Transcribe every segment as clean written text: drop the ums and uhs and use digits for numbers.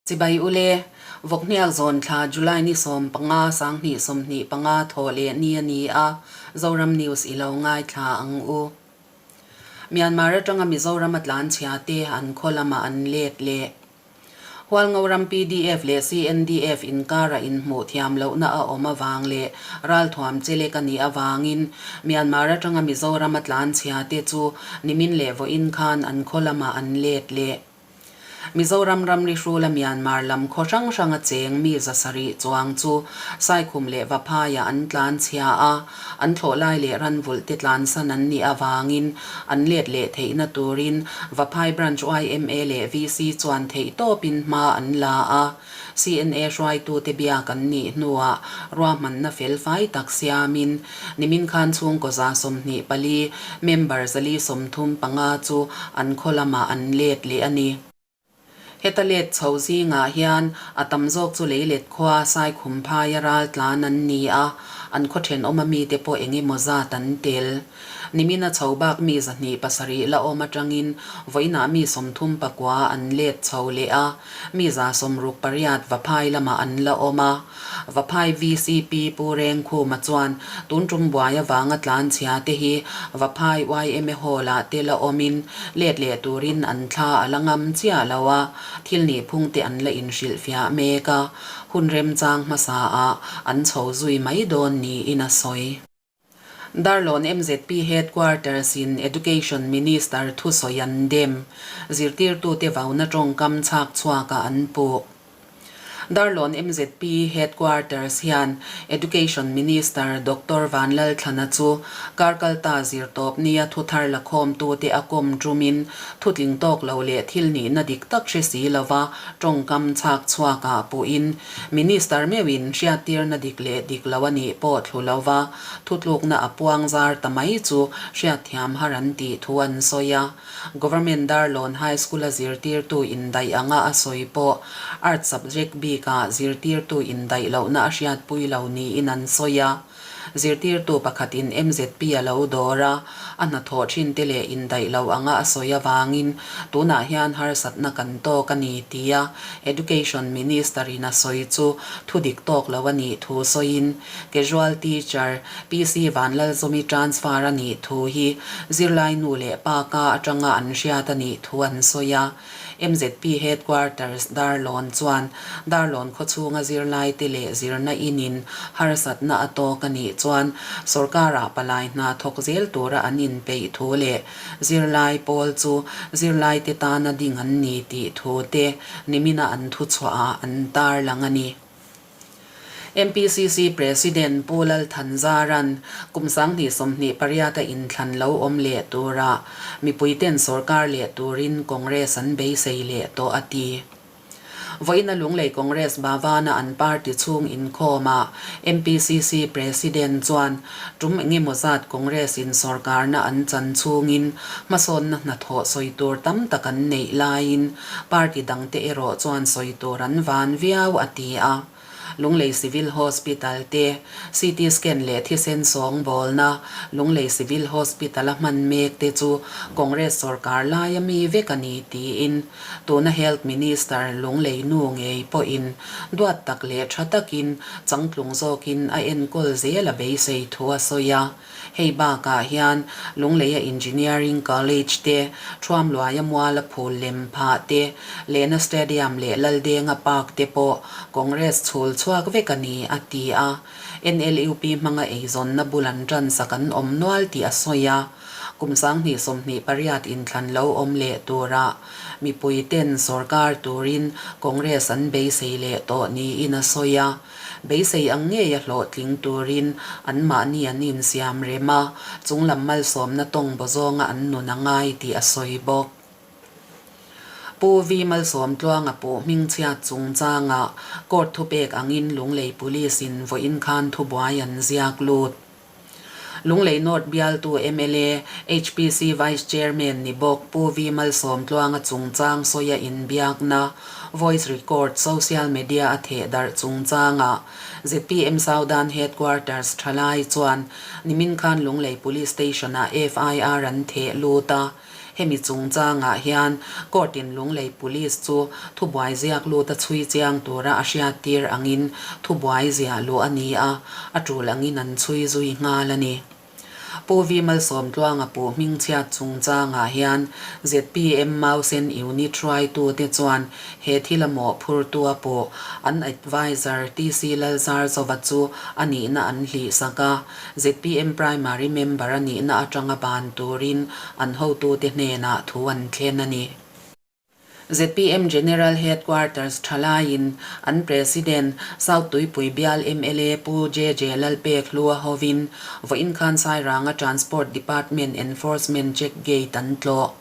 Chibai ule, Vawkhniak zawn thla July ni 15 2025 thaw leh ni a ni a, Zoram News i lo ngaithla ang u. Myanmar atanga Mizoram a tlanchhia te an khaw lamah an let leh. Hualngoram pdf leh CNDF inkara inhmuh thiam lohna a awm avang leh ralthuam chelek a nih avangin Myanmar atanga Mizoram a tlanchhia te chu nimin leh vawiin khan an khaw lamah an let leh. Mizoram ramri hrula Myanmar lam khaw hrang hranga cheng mi 700 chuang chu Saikhum leh Vaphaiah an tlan chhia a, an thlawh lai leh ranvulh te tlansan an nih avangin an let leh theihna turin Vaphai Branch yma leh VC chuan theihtawpin hma an la a. CNA hruaitute biak an nih hnuah ruahmanna felfai tak siamin nimin khan chhungkaw 24, member 435 chu an khaw lamah an let leh a ni. Heta let chho zingah hian a tam zawk chu leilet khua Saikhum phaia ral tlan an ni a, an khaw thenawma mite pawh eng emaw zat an tel. Nimina chho bak mi 207 la awm atangin vawiinah mi 39 an let chho leh a, mi 68 Vaphai lamah an la awm a. Vaphai VCP Pu Rengkhuma chuan tun tum buai avanga tlanchhia te hi Vaphai yma Hall ah te la awmin let leh turin an thla a la ngam chiah lo a, thil nihphung te an la inhrilhfiah mek a, hun remchang hmasa ah an chho zui mai dawn niin a sawi. Darlawn MZP Headquarters in Education Minister thusawi an dem. Zirtirtute vauna tawngkam chhak chhuakah an puh. Darlawn MZP Headquarters hian Education Minister Doctor Vanlalthlana chu karkalta zirtawp nia thuthar lakhawmtute a kawm tumin thutling tawk lo leh thil nihna dik tak hre si lova tawngkam chhak chhuakah puhin Minister meuhin hriattirna dik leh dik lo a nih pawh thlu lova thutlukna a puang zar ta mai chu hriatthiam har an tih thu an sawi a. Government Darlawn High School-a zirtirtu indaih anga a sawi pawh Art subject bikah zirtirtu indaih lohna a hriatpui lo niin an sawi a. Zirtirtu pakhatin MZP a lo dawr a, a hnathawh thinte leh indaih lo anga a sawi avangin tunah hian harsatna kan tawk a ni tia Education Minister-in a sawi chu thu dik tawk lo a nih thu sawiin Casual Teacher PC Vanlalzawmi transfer a nih thu hi zirlai nu leh pa ka atanga an hriat a nih thu an sawi a. MZP Headquarters Darlawn chuan Darlawn khawchhunga zirlaite leh zirna inin harsatna a tawk a nih chuan sorkarah palai hna thawk zel tura an inpeih thu leh zirlai pawl chu zirlaite tana ding an ni tih thu te nimina an thuchhuahah an tarlang a ni. MPCC President Pu Lal Thanzaran kum 2028 a inthlan lo awm leh tura mipuiten sorkar leh turin Congress an beisei leh tawh a ti. Vawiina Lunglei Congress Bhavana an party chhung inkhawmah MPCC President chuan tum engemaw zat Congress in sorkarna an chan chhungin hmasawnna hnathawh sawi tur tam tak an neih laiin Party dangte erawh chuan sawi tur an van viau a ti a. Lunglei Civil Hospital te, CT scan leh thisen sawngbawlna Lunglei Civil Hospital a hman mek te chu Congress sorkar laia mi vek a ni tiin tuna Health Minister Lunglei nu ngei pawhin duat tak leh tha takin changtlung zawkin a enkawl zel a beisei thu a sawi a. Hei bakah hian Lungleia Engineering College te, Thuamluaia Muala Phul lem phah te, Lehna Stadium leh Laldenga Park te pawh Congress chhul chhuak vek a ni, a ti a. NLUP hmanga eizawnna bul an ṭansak an awm nual tih a sawi a. Kum 2028 inthlan lo awm leh turah mipuiten sorkar turin Congress an beisei leh tawh niin a sawi a. Beisei ang ngei a hlawhtling turin anmahni an insiam rem a, chunglam malsawmna tawng baw zawnga an nun a ngai tih a sawi bawk. Pu V Malsawmtluanga puh hmingchhiat chungchangah court thupek angin Lunglei Police-in vawiin khan thubuai an ziak lut. Lunglei North bialtu mla, HPC Vice Chairman ni bawk Pu V Malsawmtluanga chungchang sawia inbiakna, voice record, social media a theh darh chungchangah zpm Southern Headquarters thalai chuan nimin khan Lunglei Police Station-ah FIR an theh lut a. Hemi chungchangah hian Court-in Lunglei Police chu thubuai ziak lut a chhui chiang tura a hriattir angin thubuai ziah luh a ni a, a tul angin an chhui zui nghal a ni. Pu V Malsawmtluanga puh hmingchhiat chungchangah hian zpm Mausen Unit hruaitute chuan he thil a mawhphurtu a puh an adviser TC Lalzarzova chu a nihna an hlihsak a, zpm primary member a nihna atanga ban turin an hotute hnenah thu an thlen a ni. Zpm General Headquarters thalaiin an President, South Tuipui bial mla Pu JJ Lalpek Hlua hovin vawiin khan Sairanga Transport Department Enforcement Check Gate an tlawh.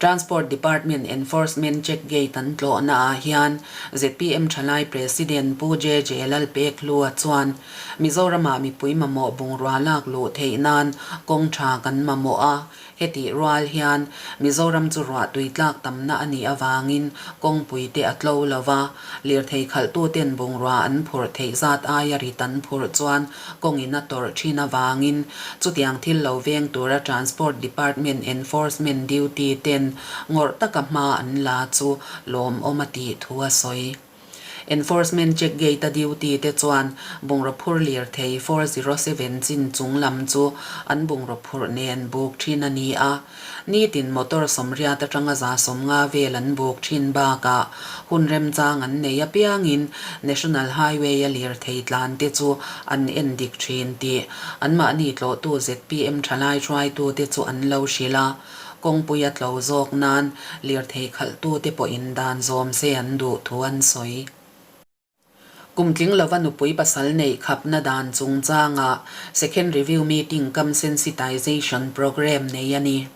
Transport Department Enforcement Check Gate an tlawhnaah hian zpm thalai President Pu JJ Lalpek Hlua chuan Mizoramah mipui mamawh bungrua lak luh theih nan kawng tha kan mamawh a, Hetih rual hian Mizoram chu ruah tui tlak tamna a nih avangin kawngpui te a tlo lo va, lirthei khalhtuten bungrua an phurh theih zat aia rit an phurh chuan kawngin a tawrh thin avangin chutiang thil lo veng tura Transport Department Enforcement Duty ten ngawrh taka hma an la chu lawmawm a tih thu a sawi. Enforcement check gate a duty te chuan bungraw phur lirthei 407 chin chung lam chu an bungraw phurh nen buk thin a ni a. Nitin motor 80 atanga 150 vel an buk thin bakah hun remchang an nei apiangin National Highway a lirthei tlan te chu an en dik thin tih anmahni tlawhtu zpm thalai hruaitute chu an lo hrilh a. Kawngpui a tlo zawk nan lirthei khalhtute pawhin dan zawm se an duh thu an sawi. Kum tling lova nupui pasal neih khapna dan chungchangah Second Review Meeting cum Sensitization Programme nei a ni.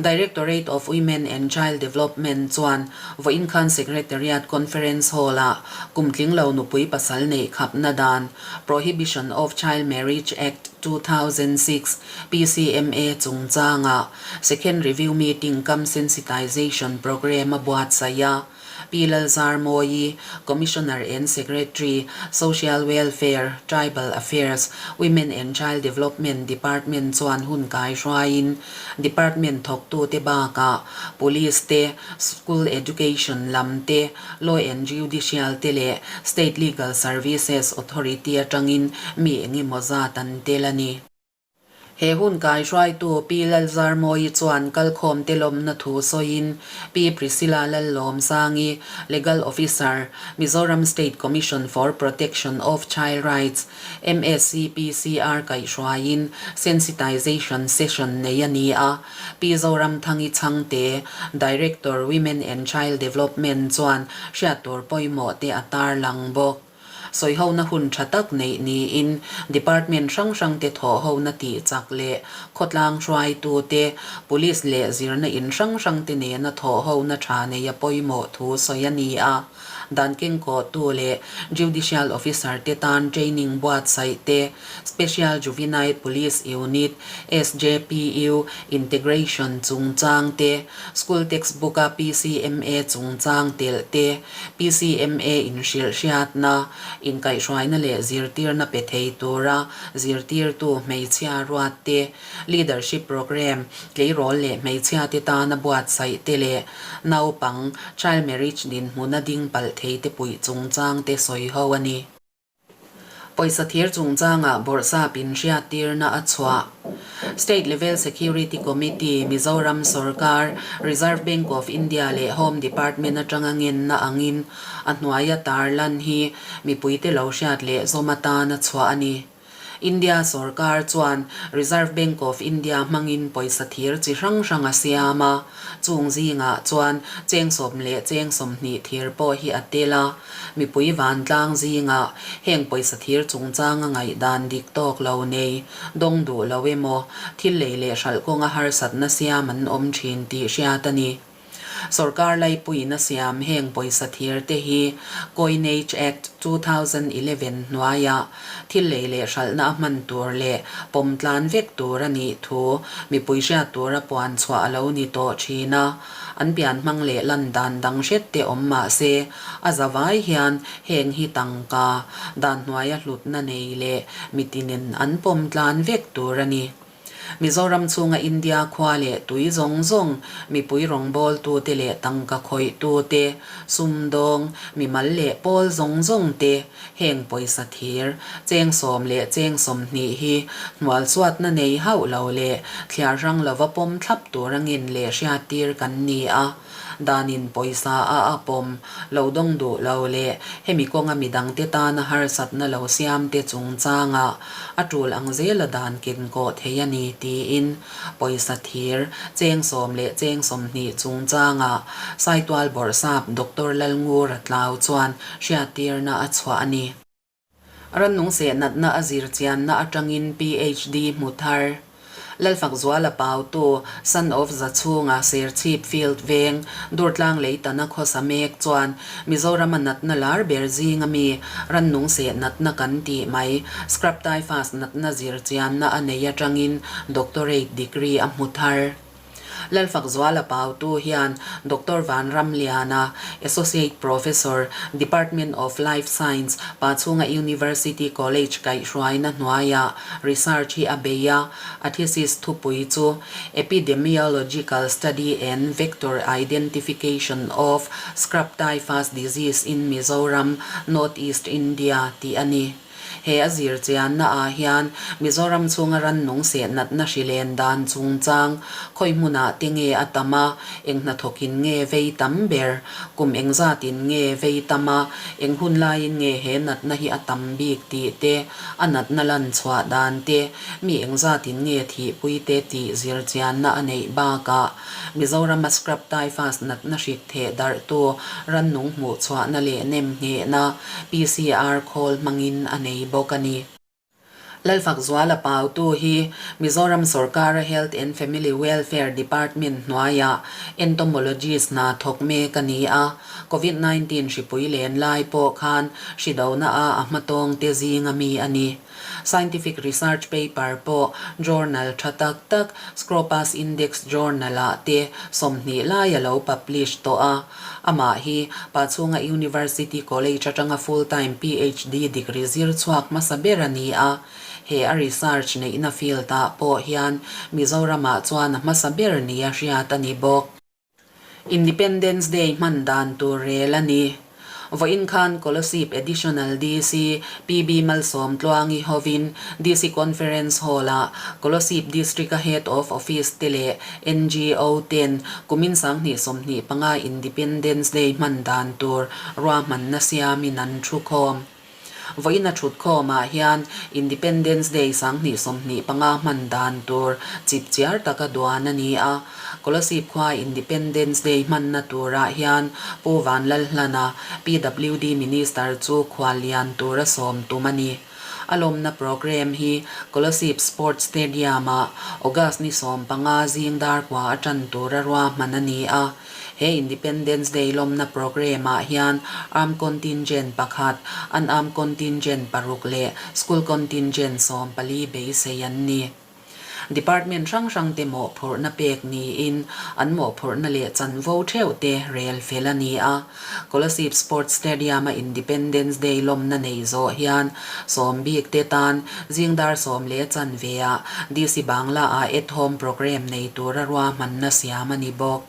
Directorate of Women and Child Development chuan vawiin khan Secretariat Conference Hall-ah kum tling lo nupui pasal neih khapna dan Prohibition of Child Marriage Act, 2006, PCMA chungchangah Second Review Meeting cum Sensitization Programme a buatsaih a. Pi Lalzarmawi, Commissioner and Secretary, Social Welfare, Tribal Affairs, Women and Child Development Department chuan hun kai hruaiin Department thawktute bakah Police te, School Education lam te, Law and Judicial te leh State Legal Services Authority atangin mi engemaw zat an tel a ni. He hun kaihruaitu Pi Lalzarmawi chuan kalkhawmte lawmna thu sawiin Pi Priscilla Lallawmsangi, Legal Officer, Mizoram State Commission for Protection of Child Rights, MSCPCR kaihhruaiin sensitization session nei a ni a. Pi Zoramthangi Chhangte, Director, Women and Child Development chuan hriat tur pawimawh te a tarlang bawk. Sawihona hun tha tak neih niin Department hrang hrangte thawhhona tih chak leh khawtlang hruaitute, Police leh zirna in hrang hrangte nena thawhhona tha nei a pawimawh thu sawi a ni a. Dan kengkawhtu leh Judicial Officer te tan training buatsaih te, Special Juvenile Police Unit, SJPU, integration chungchang te, School textbook a PCMA chungchang telh te, PCMA inhrilhhriatna, inkaihhruaina leh zirtirna pe thei tura zirtirtu hmeichhia ruat te, Leadership Programme, tleirawl leh hmeichhia te tana buatsaih te leh naupang child marriage dinhmuna ding palh thei te puih chungchang te sawi ho a ni. Pawisa thir chungchangah bawrhsap inhriattirna a chhuah. State Level Security Committee, Mizoram Sorkar, Reserve Bank of India leh Home Department atanga ngenna angin a hnuaia tarlan hi mipuite lo hriat leh zawm atana chhuah a ni. India sorkar chuan Reserve Bank of India hmangin pawisa thir chi hrang hrang a siam a, chung zingah chuan cheng sawm leh cheng 20 thir pawh hi a tel a. Mipui vantlang zingah heng pawisa thir chungchanga ngaihdan dik tawk lo nei, dawng duh lo emaw, thil lei leh hralh kawnga harsatna siam an awm thin tih hriat a ni. Sorkar laipuiin a siam heng pawisa thir te hi Coinage Act 2011 hnuaiah thil lei leh hralhna a hman tur leh pawm tlan vek tur a nih thu mipui hriat tura puan chhuah a lo ni tawh thin a. An pian hmang leh lan dan dang hret te awm mah se a zavai hian heng hi tangka dan hnuaia hlutna nei leh mitinin an pawm tlan vek tur a ni. Mizoram chhunga India khua leh tui zawng zawng, mipui rawngbawltute leh tangka khawihtute, sumdawng, mimal leh pawl zawng zawng te, heng pawisa thir, cheng sawm leh cheng 20 hi hnualsuatna nei hauh lo leh thliar hrang lova pawm thlap tur angin leh hriattir kan ni a. Danin pawisa a a pawm lo dawng duh lo leh hemi kawnga midangte tana harsatna lo siamte chungchangah a tul ang zela dan kenkawh thei a ni tiin pawisa thir cheng sawm leh cheng 20 chungchangah Saitual Bawrhsap Doctor Lalngura Tlau chuan hriattirna a chhuah a ni. Rannung seh natna a zir chianna atangin PhD hmu thar. Lalfakzuala Pautu, son of Zachhunga Serchhip Field Veng, Durtlang Leitana khawsa mek chuan Mizorama natna lar ber zinga mi rannung seh natna kan tih mai, Scrub Typhus natna zir chianna a nei atangin Doctorate degree a hmu thar. Lalfakzuala Pautu hian Doctor Vanramliana, Associate Professor, Department of Life Science, Pachhunga University College kaihhruaina hnuaiah research hi a bei a, a thesis thupui chu Epidemiological Study and Vector Identification of Scrub Typhus Disease in Mizoram, North East India tih a ni. He a zir chianna ah hian Mizoram chhunga rannung seh natna hri len dan chungchang khawi hmunah te nge a tam a, eng hnathawkin nge vei tam ber, kum engzatin nge vei tam a, eng hun laiin nge he natna hi a tam bik tih te, a natna lan chhuah dan te, mi engzatin nge thihpui te tih zir chianna a neih bakah Mizorama Scrub Typhus natna hrik theh darhtu rannung hmuh chhuahna leh nem nghehna PCR khawl hmangin a nei bawk a ni. Lalfakzuala Pautu hi Mizoram sawrkara Health and Family Welfare Department hnuaiah Entomologist hna thawk mek a ni a, Covid 19 hripui len lai pawh khan hri dona a a hmatawngte zinga mi a ni. Scientific research paper pawh journal tha tak tak Scopus Index Journal-ah te 20 lai a lo publish tawh a. Amah hi Pachhunga University College atanga full-time PhD degree zir chhuak hmasa ber a ni a. He a research neihna field-ah pawh hian Mizoramah chuan a hmasa ber nia hriat a ni bawk. Independence Day hman dan tur rel a ni. Vawiin khan Kolasib Additional DC PB Malsawmtluangi hovin DC Conference Hall-ah Kolasib District-a Head of Office te leh NGO ten kumin 2025 Independence Day hman dan tur ruahmanna siamin an thukhawm. Vawiin a thutkhawmah hian Independence Day 2025 hman dan tur chip chiar taka duan a ni a. Kolasib khua Independence Day hmanna turah hian Pu Vanlalhlana, PWD Minister chu khuallian tura sawm tum a ni. A lawmna programme hi Kolasib Sports Stadium-ah August ni 15 zing dar kua a tan tura ruahman a ni a. He Independence Day lawmna programme ah hian Armed Contingent pakhat, Unarmed Contingent paruk leh School Contingent 14 beisei an ni. Department hrang hrang te mawhphurhna pek niin an mawhphurhna leh chanvo theuh te rel fel a ni a. Kolasib Sports Stadium a Independence Day lawmna nei zawh hian sawm bik te tan zing dar sawm leh chanve ah DC Bangla ah At Home programme nei tura ruahmanna siam a ni bawk.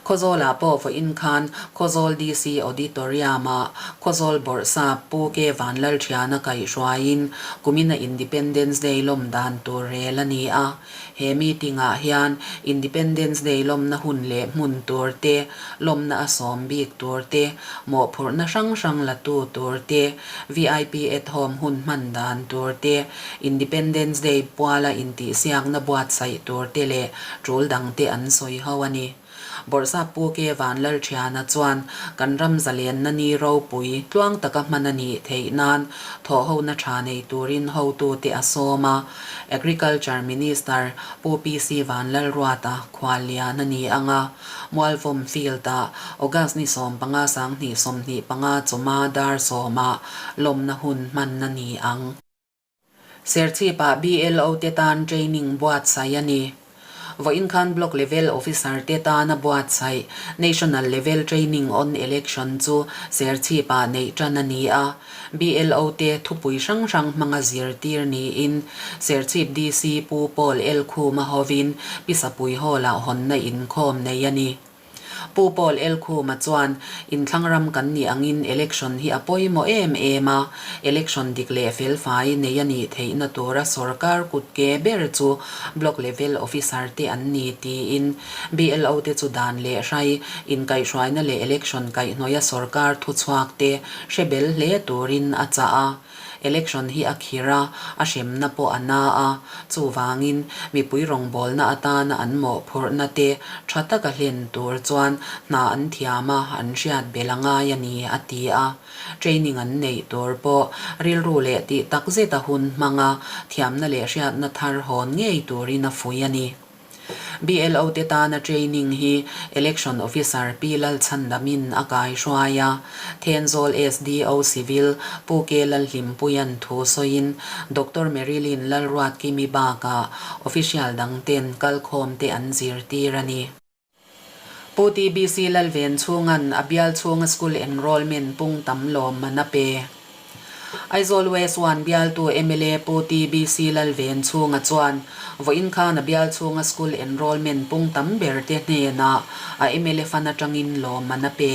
Khawzawlah pawh vawiin khan Khawzawl DC Auditorium-ah Khawzawl Bawrhsap Pu Ke Vanlalthiana kaihhruaiin kumina Independence Day lawm dan tur rel a ni a. He meeting-ah hian Independence Day lawmna hun leh hmun tur te, lawmna a sawm bik tur te, mawhphurhna hrang hrang la tu tur te, VIP at home hun hman dan tur te, Independence Day puala intihsiakna buatsaih tur te leh tul dangte an sawi ho a ni. Bawrhsap Pu Ke Vanlalthiana chuan kan ram zalenna ni ropui tluang taka hman a nih theih nan thawhhona tha nei turin hotute a sawm a, Agriculture Minister Pu PC Vanlalruata khuallian a ni ang a, Mualvawm Field-ah August ni 15 2025 chawma dar sawmah lawmna hun hman a ni ang. Serchhipah BLO te tan training buatsaih a ni. Vawiin khan Block Level Officer te tana buatsaih National Level Training on Election chu Serchhip-ah neih tan a ni a. BLO te thupui hrang hrang hmanga zirtir niin Serchhip DC Pu Paul L. Khuma hovin Pisapui Hall-ah hawnna inkhawm nei a ni. Pu Paul L. Khuma chuan, Inthlang ram kan nih angin election hi a pawimawh em em a, election dik leh felfai nei a nih theihna tura sorkar kut ke ber chu Block Level Officer te an ni tiin BLO te chu dan leh hrai, inkaihhruaina leh election kaihhnawia sorkar thuchhuak te hre bel hle turin a chah a. Election hi a khir a, a hremna pawh a na a, chuvangin mipui rawngbawlna atana an mawhphurhna te tha taka hlen tur chuan hna an thiam a, an hriat bel a ngai a ni, a ti a. Training an neih tur pawh rilru leh tih takzeta hun hmanga thiamna leh hriatna thar hawn ngei turin a fuih a ni. BLO te tana training hi Election Officer Pi Lalchhandamin a kaihruai a, Thenzawl SDO Civil Pu Ke Lalhlimpuia'n thu sawiin Doctor Marilyn Lalruatkimi bakah official dangten kalkhawm te an zirtir a ni. Pu TBC Lalvenchhunga'n a bial chhunga school enrollment pung tam lawmman a pe. Aizawl West One bialtu mla Pu TBC Lalvenchhunga chuan vawiin khan a bial chhunga school enrollment pung tam ber te hnenah a mla fund atangin lawmman a pe.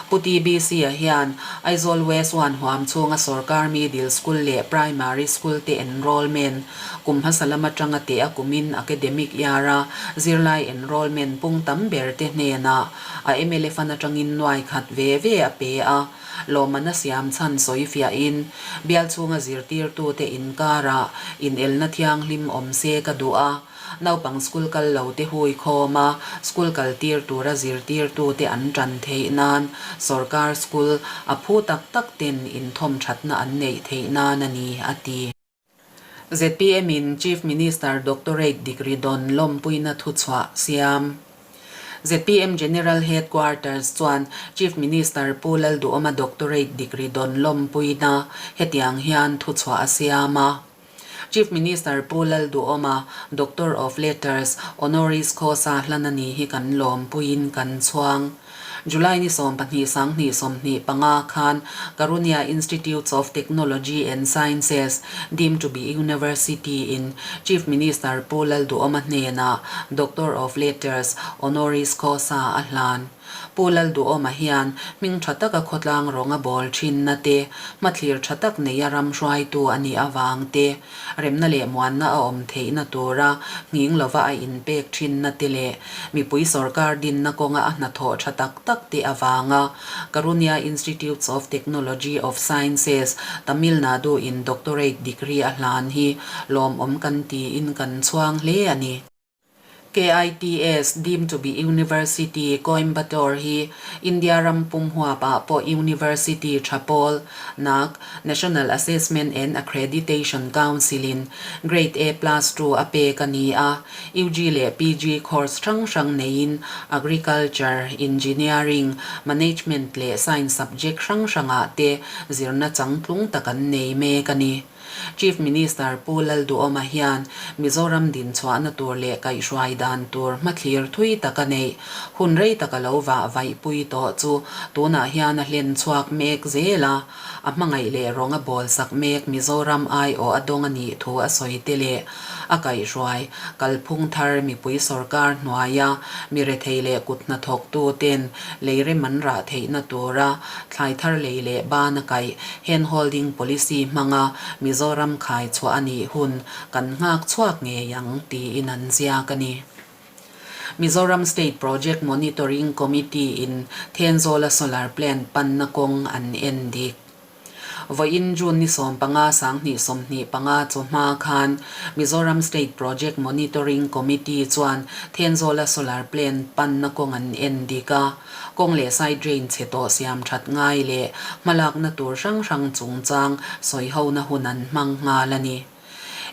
Pu TBC-a hian Aizawl West One huam chhunga sorkar middle school leh primary school te enrollment kum hmasa lam atanga teh a kumin academic year-a zirlai enrollment pung tam ber te hnenah a mla fund atangin nuai khat ve ve a pe a. Lawmman a siam chhan sawi fiahin bial chhunga zirtirtute inkarah inelna thianghlim awm se ka duh a, naupang school kal lo te hui khawm a, school kal tir tura zirtirtute an tan theih nan sorkar school a phu tak tak ten inthawm thatna an neih theih nan a ni, a ti. Zpm in Chief Minister Doctorate degree dawn lawmpuina thuchhuah siam. Zpm General Headquarters chuan Chief Minister Pu Lalduhoma Doctorate degree dawn lawmpuina hetiang hian thuchhuah a siam a. Chief Minister Pu Lalduhoma Doctor of Letters Honoris Causa hlan a ni hi kan lawmpuiin kan chhuang. July ni 12 sanghnih 25 khan Karunya Institutes of Technology and Sciences, deemed to be University in Chief Minister Pu Lalduhoma hnenah Doctor of Letters, Honoris Causa a hlan. Pu Lalduhoma hian hming tha taka khawtlang rawng a bawl thinna te, hmathlir tha tak neia ram hruaitu a nih avang te, Remna leh muanna a awm theihna tura nghing lova a inpek thinna te leh mipui sorkar dinna kawnga a hnathawh tha tak tak te avanga Karunya Institutes of Technology of Sciences, Tamil Nadu in Doctorate degree a hlan hi lawmawm kan tiin kan chhuang hle a ni. KITS, deemed to be University, Coimbatore hi India ram pum huapah pawh University tha pawl, nak, National Assessment and Accreditation Council-in Grade A plus two a pek a ni a. UG leh PG course hrang hrang neiin Agriculture, Engineering, Management leh Science subject hrang hrangah te zirna changtlung tak an nei mek a ni. Chief Minister Pu Lalduhoma hian Mizoram dinchhuahna tur leh kaihhruai dan tur hmathlir thui taka neih hun rei taka lo vah vaihpui tawh chu tunah hian a hlen chhuak mek zel a, a hmangaih leh rawng a bawl sak mek Mizoram aiawh a dawng a nih thu a sawi te leh a kaihhruai kalphung thar mipui sorkar hnuaia mi rethei leh kut hnathawktu ten leirem an rah theihna tura Thlai thar lei leh ban a kaih hand holding policy hmanga Mizoram khai chhuah a nih hun kan nghak chhuak ngei ang tiin an ziak a ni. Mizoram State Project Monitoring Committee in Thenzawla Solar Plant panna kawng an en dik. Vawiin June ni 15 2025 chawhma khan Mizoram State Project Monitoring Committee chuan Thenzawla Solar Plant panna kawng an en dik a, kawng leh side drain chhe tawh siam that ngai leh hmalakna tur hrang hrang chungchang sawihona hun an hmang nghal a ni.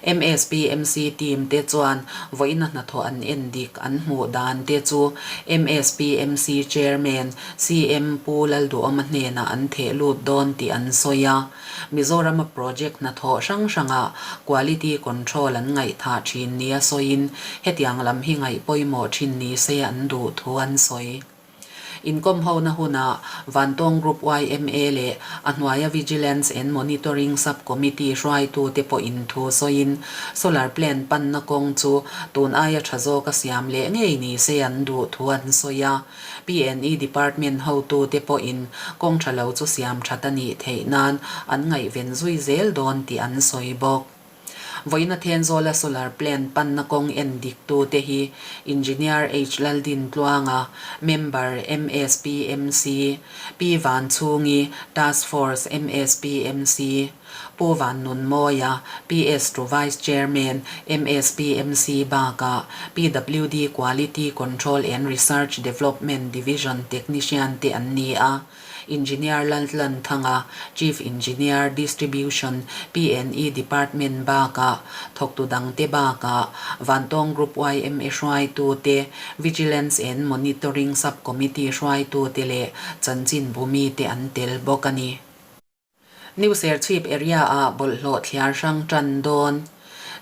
MSPMC team te chuan vawiina hnathawh an en dik an hmuh dan te chu MSPMC Chairman CM Pu Lalduhawma hnenah an theh lut dawn tih an sawi a. Mizorama project hnathawh hrang hrangah quality control an ngaihthah thin nia sawiin hetiang lam hi ngaih pawimawh thin ni se an duh thu an sawi. Inkawm hona hunah Vantawng Group yma leh a hnuaia Vigilance and Monitoring Sub-Committee hruaitute pawhin thu sawiin Solar Plant panna kawng chu tun aia tha zawka siam leh ngei ni se an duh thu an sawi a. PNE Department hotute pawhin kawng tha lo chu siam that a nih theih nan an ngaihven zui zel dawn tih an sawi bawk. Vawiina Thenzawla Solar Plant panna kawng en diktute hi Engineer H Laldin Tluanga, Member, MSPMC, Pi Vanchhungi, Task Force, MSPMC, Pu Vannunmawia, PS to Vice Chairman, MSPMC bakah PWD Quality Control and Research Development Division Technician te an ni a. Engineer Laltlanthanga, Chief Engineer, Distribution, PNE Department bakah thawktu dangte bakah Vantawng Group yma hruaitute, Vigilance and Monitoring Sub-Committee hruaitute leh chanchinbu mite an tel bawk a ni. New Serchhip area-ah bawlhhlawh thliar hrang tan dawn.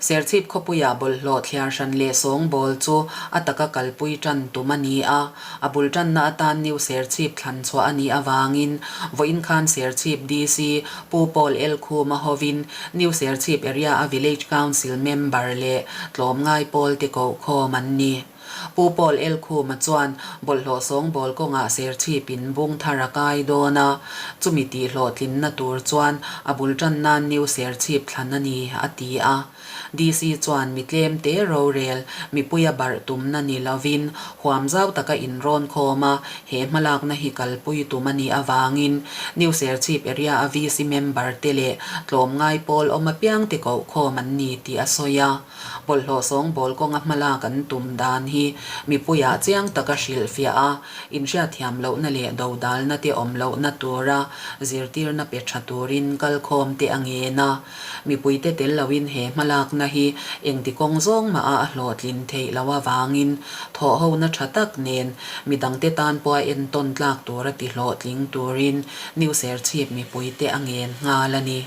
Serchhip khawpuiah bawlhhlawh thliar hran leh sawngbawl chu a taka kalpui tan tum a ni a, a bul tanna atan New Serchhip thlan chhuah a nih avangin vawiin khan Serchhip DC Pu Paul Elkhuma hovin New Serchhip area-a Village Council member leh tlawmngai pawlte kohkhawm an ni. Pu Paul Elkhuma chuan bawlhhlawh sawngbawl kawngah serchhipin bung thar a kai dawn a, chumi tih hlawhtlinna tur chuan a bul tan nan new serchhip thlan a ni, a ti a. DC chuan mi tlem te rorel mipuia barh tumna ni lovin huam zau taka inrawn khawm a, he hmalakna hi kalpui tum a nih avangin New Serchhip area a VC member te leh tlawmngai pawl awm apiangte kohkhawm an ni tih a sawi a. Bawlhhlawh sawngbawl kawnga hmalak an tum dan hi mipuiah chiang taka hrilhfiah a, inhriatthiam lohna leh dodalna te awm lohna tura zirtirna pe tha turin kalkhawm te a ngen a. Mipuite tel loin he hmalakna hi engti kawng zawng mah a a hlawhtlin theih loh avangin thawhhona tha tak nen midangte tan pawha entawn tlak tura ti hlawhtling turin New Serchhip mipuite a ngen nghal a ni.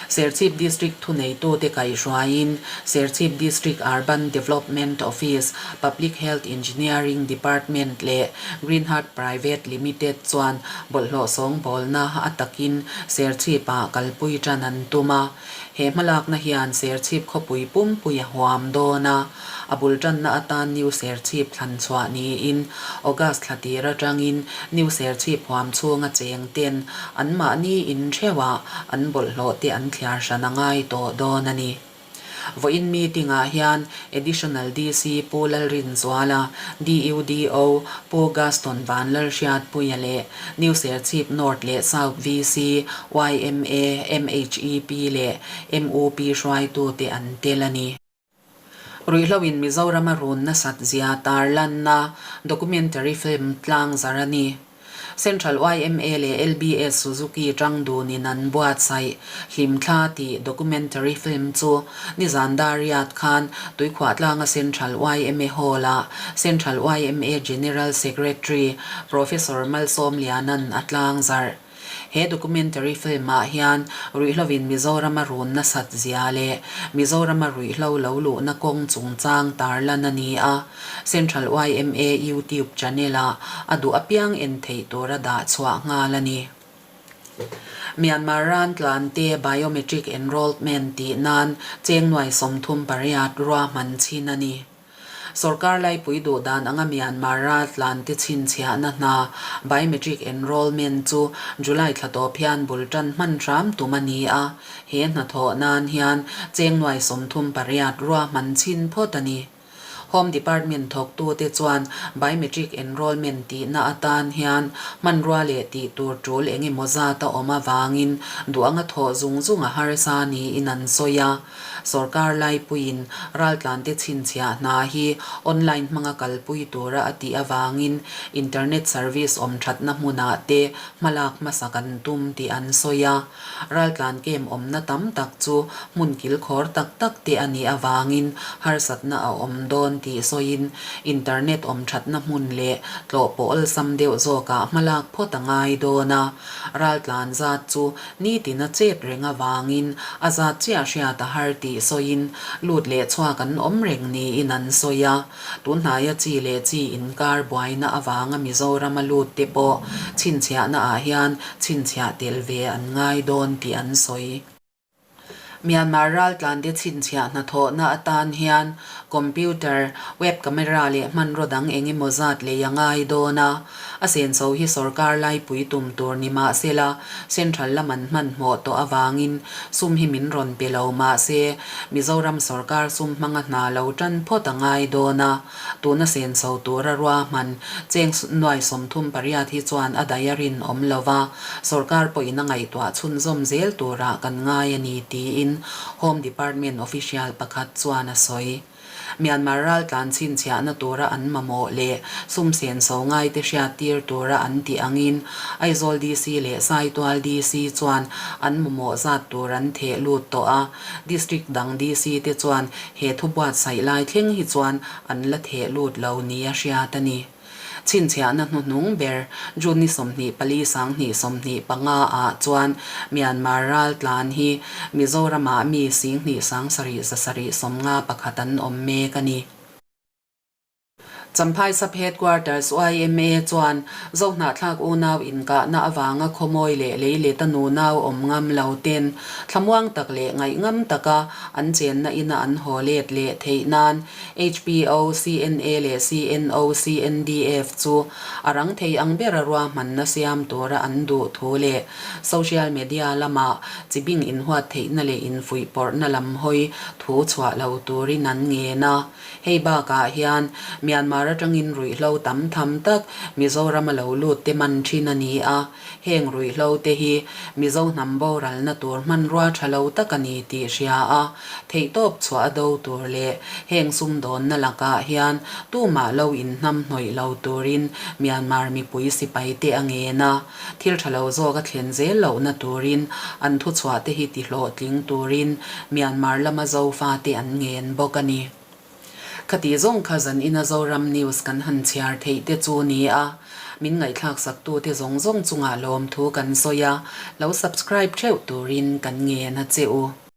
Serchhip District thuneitute kaihhruaiin Serchhip District Urban Development Office, Public Health Engineering Department leh Green Heart Private Limited chuan bawlhhlawh sawngbawlna a takin Serchhip-ah kalpui tan an tum a. He hmalakna hian Serchhip khawpui pumpui a huam dawn a. A bul tanna atan New Serchhip thlan chhuah niin August thla tir atangin New Serchhip huam chhunga cheng ten anmahni in theuhah an bawlhhlawh te an thliar hran a ngai tawh dawn a ni. Vawiin meeting ah hian Additional DC Pu Lalrinzuala, DUDO Pu Gaston Vanlalhriatpuia leh New Serchhip North leh South VC, yma, MHEP leh MUP hruaitute an tel a ni. Ruihhloin Mizoram a run nasat zia tarlanna documentary film tlang zar a ni. Central yma leh LBS Suzuki tang dunin an buatsaih Hlimthla tih documentary film chu nizan Dariat khan Tuikhuahtlanga Central yma Hall-ah Central yma General Secretary Professor Malsawmliana'n a tlang zarh. He documentary film ah hian ruihhlovin Mizoram a run nasat zia leh Mizoram a ruihhlo lo luhna kawng chungchang tarlan a ni a, Central yma YouTube channel ah a duh apiang en theih tura dah chhuah nghal a ni. Myanmar ran tlante biometric enrollment tih nan cheng nuai 38 ruahman chhin a ni. Sorkar laipui duh dan anga Myanmar raltlante chhinchhiahna hna biometric enrollment chu July thla tawp hian bul tan hman hram tum a ni a, he hnathawh nan hian cheng nuai 38 ruahman chhin phawt a ni. Home Department thawktute chuan Biometric Enrolment tihna atan hian hmanrua leh tih tur tul eng emaw zat a awm avangin duh anga thawh zung zung a harsa niin an sawi a. Sorkar laipuiin raltlante chhinchhiah hna hi online hmanga kalpui tura a tih avangin internet service awm thatna hmunah te hmalak hmasa kan tum tih an sawi a. Raltlan kem awmna tam tak chu hmun kilkhawr tak tak te a nih avangin harsatna a awm dawn tih sawiin internet awm thatna hmun leh tlawh pawh awlsam deuh zawkah hmalak phawt a ngai dawn a. Raltlan zat chu nitin a chet reng avangin a zat chiah hriat a har tih sawiin lut leh chhuak an awm reng niin an sawi a. Tunhnaia chi leh chi inkar buaina avanga Mizorama lut te pawh chhinchhiahna ah hian chhinchhiah tel ve an ngai dawn tih an sawi. Myanmar raltlante chhinchhiah hnathawhna atan hian computer, web camera leh hmanraw dang eng emaw zat lei a ngai dawn a. A senso hi sorkar laipui tum tur ni mah sela, central lam an hmanhmawh tawh avangin sum hi min rawn pe lo mah se, Mizoram sorkar sum hmanga hna lo tan phawt a ngai dawn a. Tuna senso tura ruahman cheng nuai 38 hi chuan a daih a rinawm lo va, sorkar pawhin a ngaihtuah chhunzawm zel turah kan ngai a ni tiin Home Department official pakhat chuan a sawi. Myanmar raltlan chhinchhiahna tura an mamawh leh sum senso ngaite hriattir tura an tih angin Aizawl DC leh Saitual DC chuan an mamawh zat tur an theh lut tawh a, District dang DC te chuan he thu buatsaih lai thleng hi chuan an la theh lut lo nia hriat a ni. Chhinchhiahna hnuhnung ber June ni 24 2025 ah chuan Myanmar raltlan hi Mizoramah mi 10 7 751 an awm mek a ni. Champhai Sub Headquarters yma chuan Zohnahthlak unau inkahna avanga khawmawi leh leileta nunau awm ngam lo ten thlamuang tak leh ngaihngam taka an chenna ina an haw let leh theih nan HPO, CNA leh CNO, CNDF chu a rang thei ang bera ruahmanna siam tura an duh thu leh social media lama chibing inhuat theihna leh infuihpawrhna lam hawi thu chhuah lo turin an ngen a. Hei bakah hian Myanmar atangin ruihhlo tam tham tak Mizoram a lo lut te man thin a ni a. Heng ruihhlo te hi Mizo hnam boralna tur hmanrua tha lo tak a ni tih hria a, theihtawp chhuah a do tur leh heng sumdawnna lakah hian tumah lo inhnam hnawih lo turin Myanmar mipui sipai te a ngen a, thil tha lo zawk a thlen zel lohna turin an thuchhuah te hi tihlawhtling turin Myanmar lama Zofa te an ngen bawk a ni. Khati zawng kha zan ina Zoram News kan han chhiar theih te chu ni a, min ngaihthlak sak tu te zawng zawng chungah lawmthu kan sawi a, lo subscribe theuh turin kan ngen a che u.